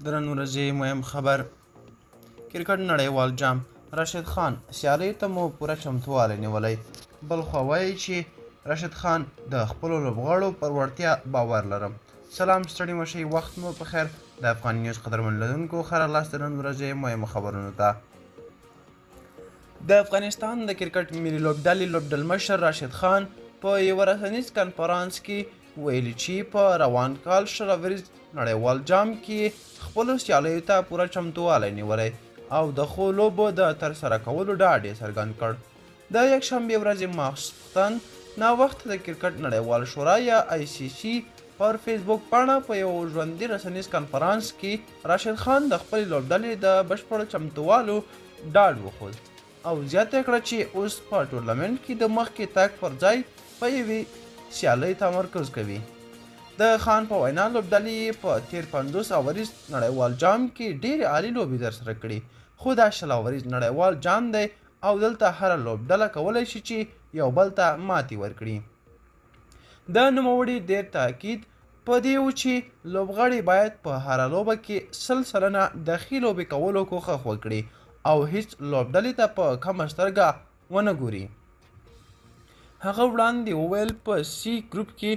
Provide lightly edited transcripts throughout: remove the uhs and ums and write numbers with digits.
د نن ورځې مهم خبر: کرکټ نړیوال جام، راشد خان: سیالیو ته مو پوره چمتووالی نیولی. بلخوا وایي چې راشد خان: د خپلو لوبغاړو پر وړتیا باور لرم. سلام، ستړي مشئ، وخت مو په خیر. د افغان نیوز قدرمن لیدونکو، ښه راغلاست د نن ورځې مهمو خبرونو ته. د افغانستان د کرکټ ملي لوبډلې لوبډلمشر راشد خان په یوه رسنیز کنفرانس کې ویلي چې په روان کال 20 اوریز نړیوال جام کې خپلو سیالیو ته پوره چمتووالی نیولی او د ښو لوبو د ترسره کولو ډاډ یې څرګند کړ. د یکشنبې ورځې ماخستن ناوخته د کرکټ نړیوال شورا یا آی سي سي پر فیسبوک پاڼه په یو ژوندي رسنیز کنفرانس کې راشد خان د خپلې لوبډلې د بشپړ چمتووالو ډاډ وښود او زیاته کړه چې اوس په ټورنمنټ کې د مخکې تګ پر ځای په یوې سیالۍ تمرکز کوي. د خان په وینا، لوبډلې یې په تېر 50 اوریز نړیوال جام کې ډېرې عالي لوبې ترسره کړي، خو دا 20 اوریز نړیوال جام دی او دلته هره لوبډله کولی شي چې یو بل ته ماتې ورکړي. د نوموړي ډېر تاکید په دې و چې لوبغاړي باید په هره لوبه کې 100% د ښې لوبې کولو کوښښ وکړي او هیڅ لوبډلې ته په کمه سترګه ونه ګوري. هغه وړاندې وویل، په سي ګروپ کې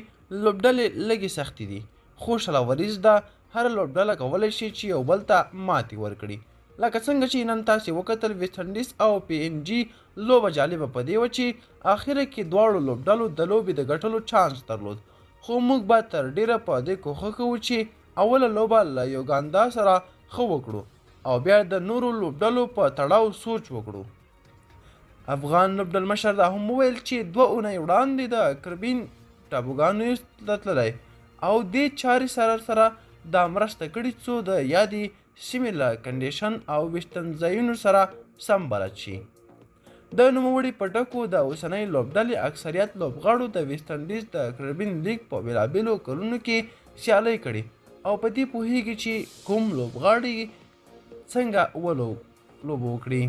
لوبډلې لږې سختې دي، خو 20 اوریز ده، هره لوبډله کولی شي چې یو بل ته ماتې ورکړي. لکه څنګه چې نن تاسې وکتل ویسټ انډیز او پي این جي لوبه جالبه په دې وه چې اخره کې دواړو لوبډلو د لوبې د ګټلو چانس درلود، خو موږ به تر ډېره په دې کوښښ کوو چې اوله لوبه له یوګاندا سره ښه وکړو او بیا د نورو لوبډلو په تړاو سوچ وکړو. افغان لوبډلمشر دا هم وویل چې 2 اونۍ وړاندې د کربین ټاپوګانو ته تللی او دې چارې سره سره دا مرسته کړې څو د یادې سیمې له کنډیشن او ویشتنځایونو سره سم بلد شي. د نوموړي په ټکو، د اوسنۍ لوبډلې اکثریت لوبغاړو د ویسټ انډیز د کربین لیګ په بېلابېلو کلونو کې سیالۍ کړې او په دې پوهیږي چې کوم لوبغاړي څنګه لوبه وکړي.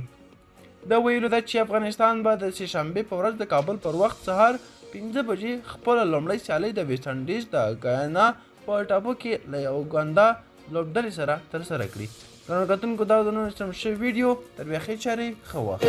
د ویلو ده چې افغانستان به د سې شنبې په ورځ د کابل پر وخت سهار 5 بجې خپله لومړۍ سیالۍ د ویسټ انډیز د ګایانا په ټاپو کې له یوګاندا لوبډلې سره ترسره کړي. ګرانو کتونکو، دا د نن شوې ویډیو. تر بیا ښې چارې، ښه وخت.